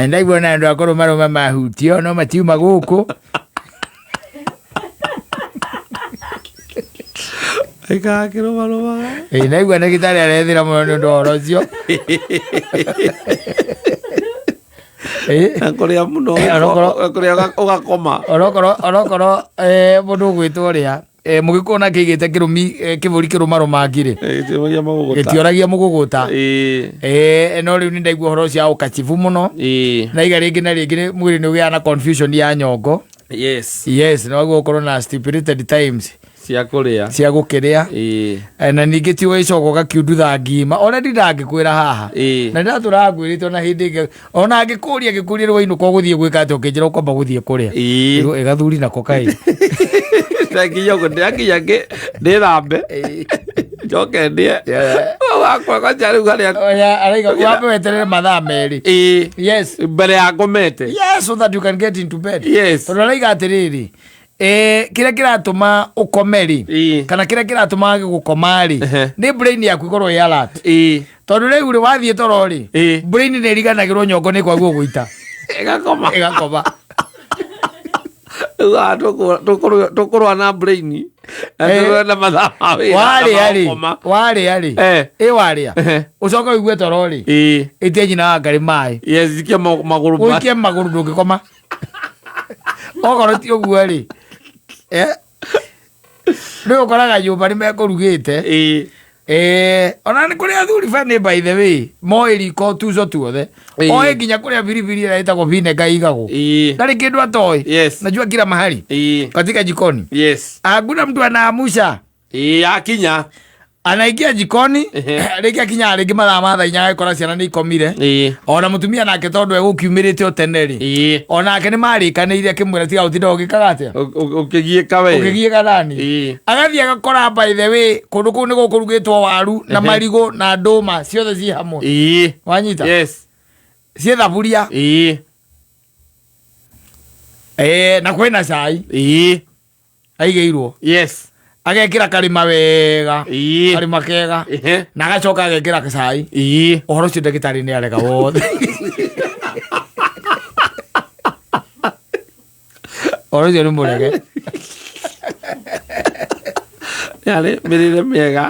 Ndaigua na andũ a kũrũmarũma mahutio no matiuma gũkũ. Aikara akĩrũmarũmaga. Ĩ, ndaigua ndagĩtarĩ arethĩra mũno nĩ ũndũ wa ũhoro ũcio. Ĩ, Na kũrĩa mũno Eh, onokorwo- kũrĩa ũgakoma. Onokorwo mũndũ ũgwĩtwo ũrĩa mũgĩkũyũ nake aigĩte kĩrũmi kĩbũri kĩrũmarũmangi-rĩ, Gĩtiũragia mũgũgũta. Gĩtiũragia mũgũgũta. Ĩĩ. No rĩu nĩ ndaigua ũhoro ũcio wa ũkachibu mũno. Na iga rĩngĩ na rĩngĩ mwĩrĩ nĩ ũgĩaga na confusion ya nyongo. Yes, no ũkorwo na stipulated times Cia kũrĩa. Cia gũkĩrĩa. Na ningĩ ti ũgĩcoka ũgakiundutha ngima already ndangĩkwĩra haha. Na ndatũraga ngwĩrĩte ona hĩndĩ ĩngĩ ona angĩkũria angĩkũria rĩ wainũka ũgũthiĩ gwĩka atĩa ũkĩnjĩra ũkwamba gũthiĩ kũrĩa. Ĩgathuri nako kaĩ. Ndakinya ũguo ndĩrakinya ndĩthambe njoke ndĩe. Wakwa kwanja rĩu harĩa Oya, araiga wambe weterere mathaa 2. Mbere ya ngomete. Yes, so that you can get into bed. Tondũ araiga atĩrĩrĩ, kĩrĩa kĩratũma ũkome rĩ, kana kĩrĩa kĩratũma wage gũkoma rĩ, nĩ brain yaku ĩkorwo ĩ alert. Tondũ rĩu rĩ wathiĩ toro rĩ, brain nĩ ĩriganagĩrwo nyongo nĩ kwagwo gũita. Ĩgakoma. Ĩgakoma. Rĩu haha tũkũrũa na brain na tũrũe na mathaa ma wĩra na Warĩa rĩ, ma gũkoma. warĩa rĩ, ĩ warĩa, ũcoke ũigue toro rĩ, ĩtie nyina wa ngarĩ maĩ. Yes, ikie magũrũ Ũikie magũrũ ndũngĩkoma. Okorwo ti ũguo rĩ, rĩu ũkoraga nyũmba nĩ mekũrugĩte. Ona nĩ kũrĩ athuri bani by the way moĩ riko tuco tuothe. Oĩ nginya kũrĩa biribiri ĩrĩa ĩtagwo vinegar ĩigagwo. Ndarĩ kĩndũ atoĩ. Najua kila mahali katika jikoni. Hakuna mtu anaamusha. Akinya. Anaingia jikoni. Rĩngĩ akinyaga rĩngĩ mathaa ma thaa 4 agakora ciana nĩ ikomire. Ona mũtumia nake tondũ egũkiumĩrĩte o tene rĩ, onake nĩ marĩkanĩire akĩmwĩra tiga gũtinda ũgĩkaga atĩa. Ũkĩgiĩka we. Ũkĩgiĩka nani. Agathiĩ agakora by the way kũndũ kũu nĩ gũkũrugĩtwo waru na marigũ na ndũma ciothe ciĩ hamwe. Wanyita? Yes. Ciĩ thaburia. Na kwĩna cai. Aigĩirwo. Agekĩra karĩma wega. Karĩma kega. Na agacoka agekĩra cai. Ũhoro ũcio ndagĩtarĩ nĩ arega wothe. Ũhoro ũcio nĩ mũrege. Yarĩ mĩrĩre mĩega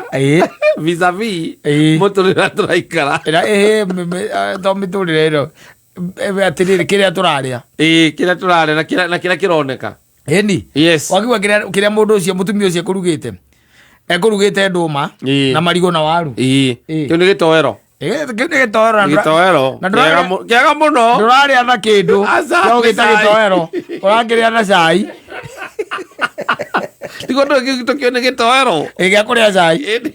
vis-a-vis mũtũrĩre ũrĩa tũraikara. Ĩra to mĩtũrĩre ĩno. Atĩrĩrĩ kĩrĩa tũrarĩa. Ĩĩ, kĩrĩa tũrarĩa na kĩrĩa kĩroneka. Ĩni. Wakiuga kĩrĩa mũndũ ũcio mũtumia ũcio ekũrugĩte. Ekũrugĩte ndũma na marigũ na waru. Kĩu nĩ gĩtoero. Kĩu nĩ gĩtoero na Gĩtoero. Na ndũrarĩa- Kĩega mũno. Ndũrarĩa na kĩndũ. Aca, No ũgĩta nĩ cai. gĩtoero. Ũrakĩrĩa na cai. Tiguo tũkĩo nĩ gĩtoero. Ĩ, gĩa kũrĩa cai. Ĩni.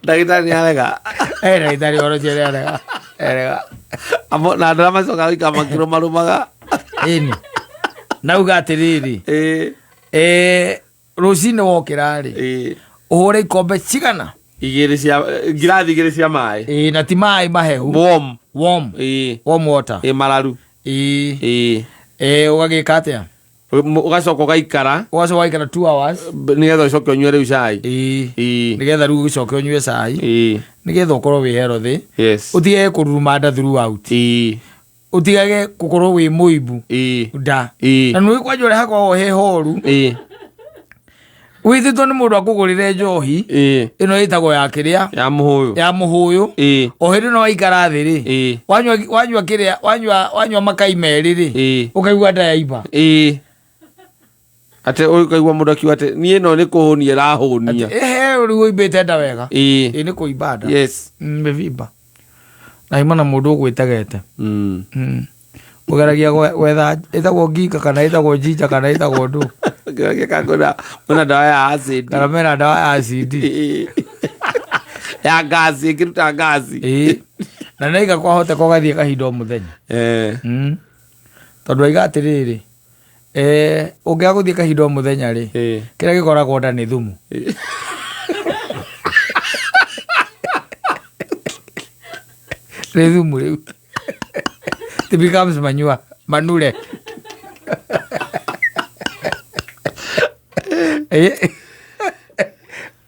Ndagĩtarĩ nĩ arega. Ndagĩtarĩ ũhoro ũcio nĩ arega. Arega. Amo, na andũ arĩa macokaga gũikara makĩrũmarũmaga. Ĩni. Nauga atĩrĩrĩ. Rũcinĩ wokĩra rĩ, ũhũre ikombe cigana? Igĩrĩ cia ngirathi igĩrĩ cia maĩ. Ĩĩ, na ti maĩ mahehu. Warm. Warm. Warm water. Ĩĩ, mararu. Ĩĩ. Ĩĩ. Ũgagĩka atĩa? Ũgacoka ũgaikara. Ũgacoka ũgaikara 2 hours. Nĩgetha ũcoke ũnyue rĩu cai. Ĩĩ. Ĩĩ. Nĩgetha rĩu ũgĩcoke ũnyue cai. Ĩĩ. Nĩgetha ũkorwo wĩ healthy. Ũtigage kũruruma nda throughout. Ĩĩ. Ũtigage gũkorwo wĩ mũimbu. Ĩĩ. Nda. Ĩĩ. Na nĩũĩ kwanja ũrĩa hakoragwo he horu. Ĩĩ. Wĩtĩtwo nĩ mũndũ akũgũrĩre njohi. Ĩĩ. Ĩno ĩtagwo ya kĩrĩa? Ya mũhũyũ. Ya mũhũyũ. Ĩĩ. O hĩndĩ ĩno waikara thĩ rĩ. Ĩĩ. Wanyua, wanyua kĩrĩa, wanyua, wanyua makai merĩ rĩ. Ĩĩ. Ũkaigua nda yaimba. Ĩĩ. Atĩ ũkaigua mũndũ akiuga atĩ niĩ ĩno nĩ kũhũnia ĩrahũnia. Ehe, rĩu ũimbĩte nda wega. Ĩĩ. Ĩĩ, nĩ kũimba nda. Mĩbimba. Na ima na mũndũ ũgwĩtegete. Ũgeragia gwetha ĩtagwo nginga kana ĩtagwo jinja kana ĩtagwo ndũ. Ũgeragia kana kwĩna ndawa ya acid. Kana mena ndawa ya acid. Ĩĩ. Ya ngaci, ĩngĩruta ngaci. Ĩĩ. Na naiga kwahoteka ũgathiĩ kahinda o mũthenya. Tondũ aiga atĩrĩrĩ, ũngĩaga gũthiĩ kahinda o mũthenya rĩ, kĩrĩa gĩkoragwo nda nĩ thumu. Nĩ thumu rĩu. It becomes manure, manure.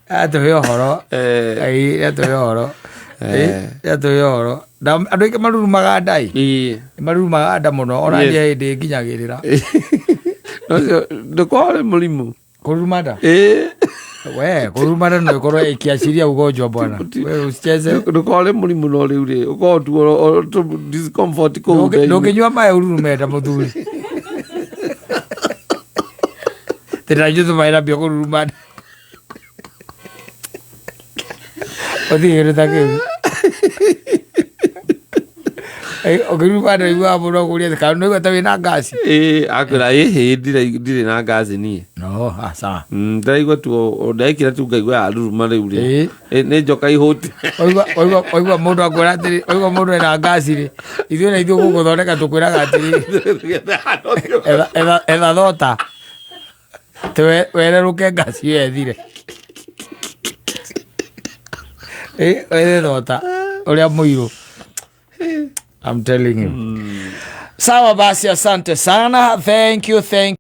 Atũhe ũhoro. Atũhe ũhoro. Atwä horo andå aingä marurumaga ndai. Marurumaga nda må no ona. Yes. Niĩ hĩndĩ nginyagĩrĩra. Nocio ndũkorwo ũrĩ mũrimũ. Kũruruma nda? We kũruruma nda no ĩkorwo ĩkĩaciria ugonjwa bwana, we usicheze. Ndũkorwo ũrĩ mũrimũ, no rĩu rĩ ũkorwo tu discomfort kũu nda-inĩ. Ndũngĩnyua maĩ ũrurume nda, mũthuri. Tĩranyua tũmaĩ nambia kũruruma nda, ũtige kĩndũ ta kĩu. Ũkĩruruma nda ũiguaga mũno kũria kana nĩũigua ta wĩna ngasi. Ĩĩ, akwĩra ĩhĩ, ndirĩ na ngaci niĩ. No ah, sawa. Ndĩraigua tu ndekĩra tu ngaigua yaruruma rĩu rĩ. Nĩ njoka ihũti. Waigua mũndũ akwĩra atĩrĩ, waigua mũndũ ena ngasi rĩ, ithuĩ na ithuĩ gũgũthondeka tũkwĩraga atĩrĩ, etha thota Tĩ wererũke ngasi ĩyo ethire. Wethe thota ũrĩa mũirũ. I'm telling you. Sawa basi, asante sana, thank you, thank.